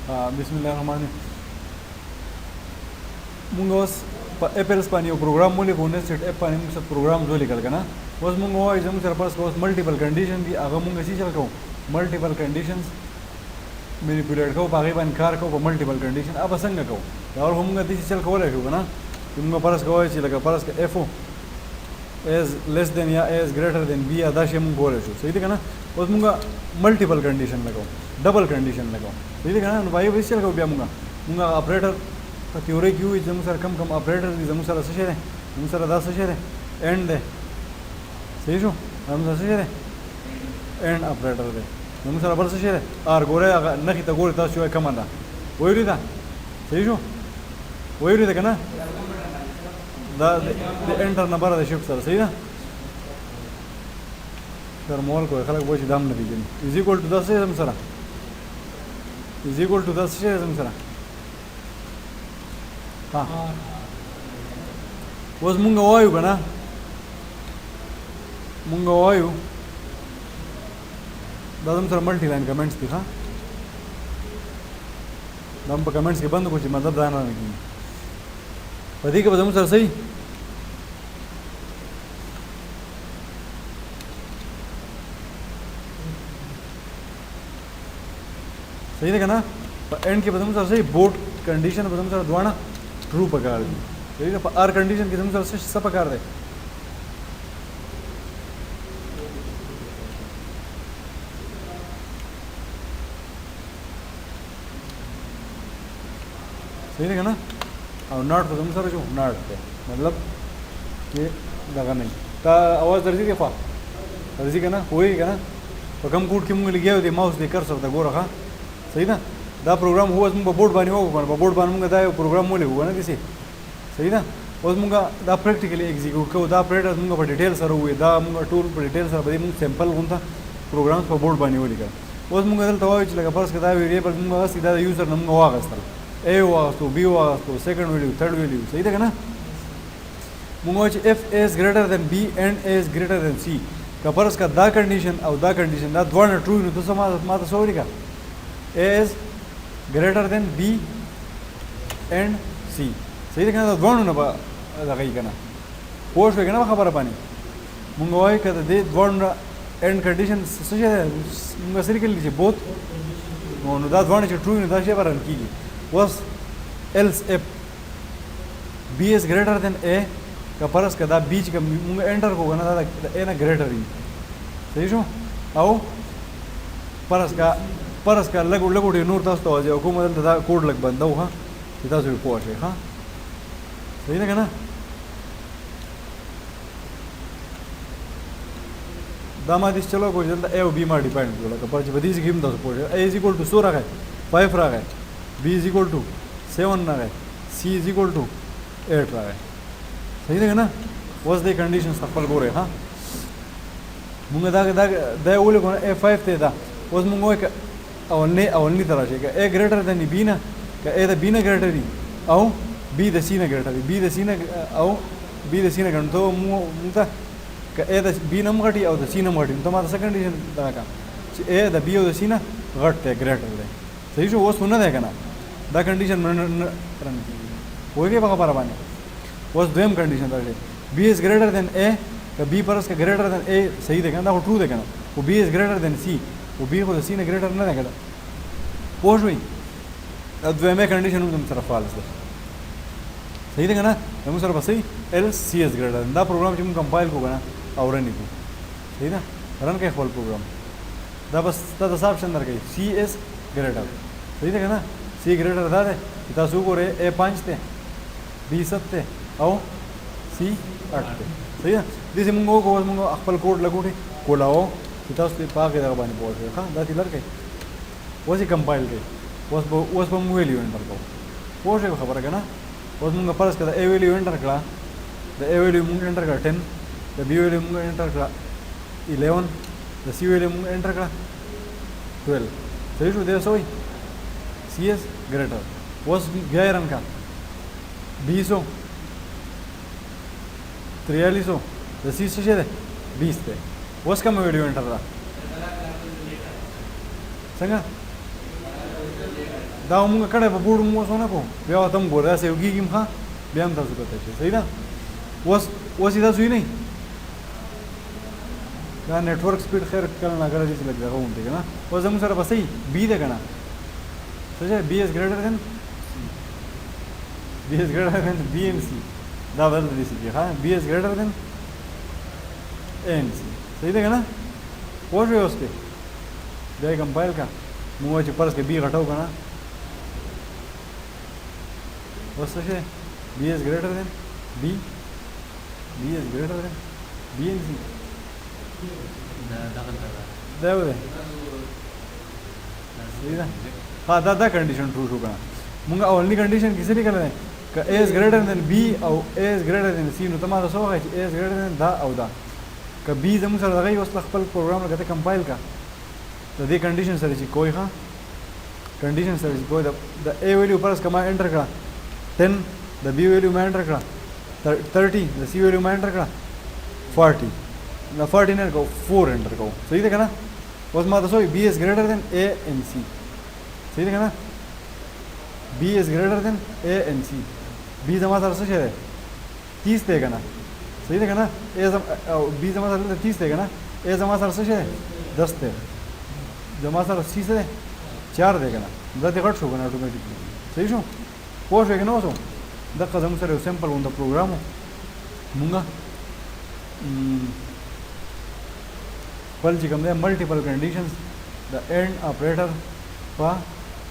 بسم الله الرحمن الرحیم. مونږ اوس په if else باندې یو پروګرام ولیکو، nested if باندې مونږ څه پروګرام ولیکل که نه. اوس مونږ وایو زموږ سره فرض کړه اوس multiple condition دي، هغه مونږ څه چل کوو؟ multiple conditions manipulate کوو، په هغې باندې کار کوو، په multiple condition. هغه به څنګه کوو؟ دا خو مونږ داسې چل کولی شو که نه، چې مونږ فرض کوو چې لکه فرض کړه if A is less than یا A is greater than B یا دا شی مونږ کولی شو، صحیح دی که نه؟ اوس مونږ multiple condition لګوو، double condition لګوو، صحیح دی که نه؟ نو په هغې به څه چل کوو؟ بیا مونږ اپریټر په تیورۍ کې ووایو چې زموږ سره کم کم اپریټر دي. زموږ سره څه شی دی؟ زموږ سره دا څه شی دی؟ and دی، صحیح شو؟ زموږ سره څه شی دی؟ and operator دی. زموږ سره بل څه شی دی؟ or. ګورئ هغه نښې ته ګورئ تاسو چې وایئ کومه ده، ویلي ده، صحیح شو؟ ویلي ده که نه؟ دا د enter نه بره د shift سره، صحیح ده؟ شرمول کوئ خلک وایي چې دا هم نه پېژني. is equal to دا څه شی زموږ سره؟ is equal to دا څه شی زموږ سره؟ ها، اوس مونږ وایو که نه، مونږ وایو دا زموږ سره multi line comments دي. ښه، دا هم په comments کې بند کړو چې مطلب دا نه کېږي. په دې کې به زموږ سره صحیح صحیح ده که نه؟ په and کې به زموږ سره صحیح both condition به زموږ سره دواړه true پکار دي، صحیح ده؟ په or condition کې زموږ سره څه پکار دی؟ صحیح ده که نه؟ او not خو زموږ سره شو، not دی، مطلب چې دغه نه تا اواز درځي دی خوا درځي که نه؟ پوهېږي که نه په کوم کوډ کې مونږ لګیا یو؟ د ماوس د cursor ته ګوره. ښه، صحیح ده. دا پروګرام هو اوس مونږ په بورډ باندې وکړو که نه؟ په بورډ باندې مونږ دا یو پروګرام ولیکو که نه داسې؟ صحیح ده. اوس مونږ دا practically execute کوو. دا اپریټر مونږ په detail سره ووایو، دا مونږ ټول په detail سره په دې مونږ sample غونته پروګرام په بورډ باندې ولیکل. اوس مونږ دلته وایو چې لکه فرض کړه دا variable مونږ اخیستي، دا د user نه مونږ واخیستل، A واخیستو، B واخیستو، second value، third value، صحیح ده که نه؟ مونږ وایو چې if A is greater than B and A is greater than C، که فرض کړه دا condition او دا condition دا دواړه true، نو ته څه ما ته څه ولیکه؟ A is greater than B and C، صحیح ده که نه؟ دا دواړو نه به دغه یي که نه؟ پوه شوې که نه خبره باندې؟ مونږ وایو که د دې دواړو نه and condition څه شی دی؟ مونږ څه لیکلي چې both، نو دا دواړه چې true، نو دا شی به run کېږي. اوس else if B is greater than A، که فرض که دا B چې کوم مونږ enter کوو که نه، دا د A نه greater وي، صحیح شو؟ او فرض که لږ لږ ډېر نور تاسو ته واضح کوم. دلته دا کوډ لږ بندو، ښه، چې تاسو پرې پوه شئ. ښه، صحیح ده که نه؟ دا ما داسې چلو کوو چې دلته A او B ما define کړو، لکه فرض چې په دې ځای کې هم تاسو پوه شئ. A is equal to څو راغی؟ 5 راغی. B is equal to 7 راغی. C is equal to 8 راغی، صحیح ده که نه؟ اوس دې conditions ته خپل ګورئ. ښه، مونږ دا ولیکو نه، A 5 دی دا. اوس مونږ وایو که اولنی ته راشي، که A greater than B نه، که A د B نه greater وي او B د C نه greater وي، B د C نه او B د C نه greater، ته مونږ ته که A د B نه هم غټي او د C نه هم غټي، نو ته ما ته څه condition دغه کړه چې A د B او د C نه غټ دی، greater دی، صحیح شو؟ اوس خو نه دی که نه؟ دا condition نه run کېږي، پوهېږې په خبره باندې؟ اوس دویم condition راشي، B is greater than A، که B فرض که greater than A، صحیح دی که نه؟ دا خو true دی که نه؟ خو B is greater than C، خو B خو د C نه greater نه دی که نه؟ پوه شوئ؟ دا دویمه condition هم زموږ سره false ده، صحیح ده که نه؟ زموږ سره به صحیح else C is greater. دا پروګرام چې موږ compile کړو که نه او run یې کړو، صحیح ده؟ run کوي خپل پروګرام، دا بس تا ته څه option درکوي؟ C is greater، صحیح ده که نه؟ C greater دا دی چې تاسو وګورئ، A 5 دی، B 7 دی او C 8 دی، صحیح ده؟ داسې موږ وکړو. اوس موږ خپل کوډ لګوټې کولاوو چې تاسو په هغې دغه باندې پوه شئ. ښه، دا ترې لر کوي، اوس یې compile کوي. اوس به موږ value enter کوو، پوه شوې خبره که نه؟ اوس موږ فرض کړه د A value enter کړه، د A value موږ enter کړه 10، د B value موږ enter کړه 11، د C value موږ enter کړه 12، صحیح شو؟ دی څه وایي؟ C is greater. اوس بیا یې run کړه، B څو؟ 43، د C څه شی دی؟ 20 دی. اوس کومه value enter ده؟ څنګه؟ دا موږ کړی په بورډ، موږ اوس ونه کوو، بیا ورته هم ګورئ، داسې یو کېږي هم. ښه، بیا هم تاسو کتلی شئ. صحیح ده. اوس اوس یې تاسو وینئ دا network speed خیر کله نا کله چې لږ دغه غونډې که نه. اوس زموږ سره به صحیح B ده که نه؟ څه شی؟ B is greater than B is greater than B and C. دا بدل دي سي، ها، B is greater than A and C. صحیح ده که نه؟ پوه شوې؟ اوس کې بیا یې compile کا. موږ چې فرض کې B غټو که نه، اوس څه شی؟ B is greater than B, B is greater than B and C. دا دغه دا یو دی. صحیح ده. ها، دا condition true شو کنه؟ مونږ اولنی condition کې څه لیکل دی؟ که A is greater than B او A is greater than C، نو ته ما ته څه وښایه چې A is greater than دا او دا. که B زموږ سره دغه، اوس خپل پروګرام لکه ته compile کا د دې condition سره چې کوی، ښه، condition سره چې کوی، د A value فرض که ما enter کړه 10، د B value ما enter کړه 30، د C value ما enter کړه 40، نه، 40 نه کو، 4 enter کو. صحیح ده که نه؟ اوس ما ته څه وایي؟ B is greater than A and C. صحیح ده که نه؟ B is greater than A and C. B زما سره څه شی دی؟ 30 دی که نه؟ صحیح ده که نه؟ A زم او B زما سره دلته 30 دی که نه؟ A زما سره څه شی دی؟ 10 دی. زما سره C څه دی؟ 4 دی که نه؟ دا دې غټ شو که نه automatically؟ صحیح شو؟ پوه شوې که نه؟ اوس دقه زموږ سره یو simple غونډه پروګرام و. مونږ خپل چې کوم دی multiple conditions د AND operator په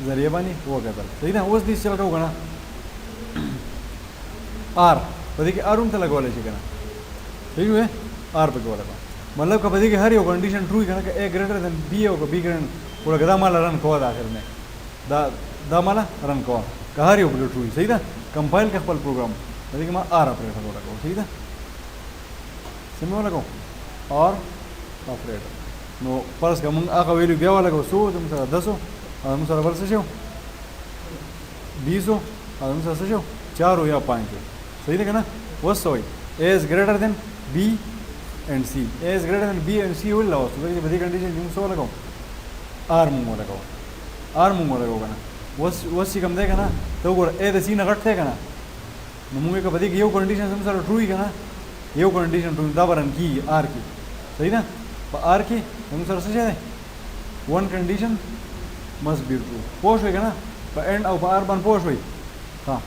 ذریعه باندې وکتل. صحیح ده. اوس دې چل کوو که نه؟ OR په دې کې OR هم ته لګولی شي که نه؟ صحیح وې؟ OR پکې ولګوه. مطلب که په دې کې هر یو condition true وي که نه، که A greater than B او که B greater، خو لکه دا ماله run کوه، د اخر نه دا ماله run کوه که هر یو پکې true وي. صحیح ده. compile که خپل پروګرام، په دې کې ما OR operator ولګوه. صحیح ده. څه مې ولګوه؟ OR operator. نو فرض که موږ هغه value بیا ولګوو، څو زموږ سره؟ 10 او زموږ سره بل څه شو؟ 20 او زموږ سره څه شو؟ 4 یا 5. صحیح ده که نه؟ اوس څه وایي؟ A is greater than B and C. A is greater than B and C ولې راوستو؟ ځکه چې په دې condition کې موږ څه ولګوو؟ OR موږ ولګوو. OR موږ ولګوو که نه؟ اوس چې کوم دی که نه، ته وګوره، A د C نه غټ دی که نه؟ نو موږ که په دې کې یو condition زموږ سره true وي که نه، یو condition true، دا به run کېږي OR کې. صحیح ده. په OR کې زموږ سره څه شی دی؟ One condition must be true. پوه شوې که نه؟ په AND او په OR باندې پوه شوې؟ ها،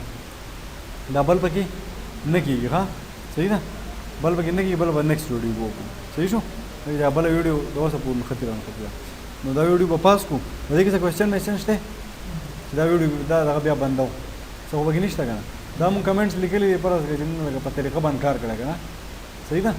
دا بل پکې نه کېږي. ښه، صحیح ده. بل پکې نه کېږي، بل به next video وکړو. صحیح شو؟ دا بله ویډیو د اوسه پورې نښتې را نښتې ده، نو دا ویډیو به پاس کړو. په دې کې څه question میشن شته چې دا ویډیو دا دغه بیا بندو؟ څه خو پکې نشته که نه؟ دا مونږ comments لیکلي دي، فرض کړئ چې مونږ لکه په طریقه باندې کار کړی که نه؟ صحیح ده.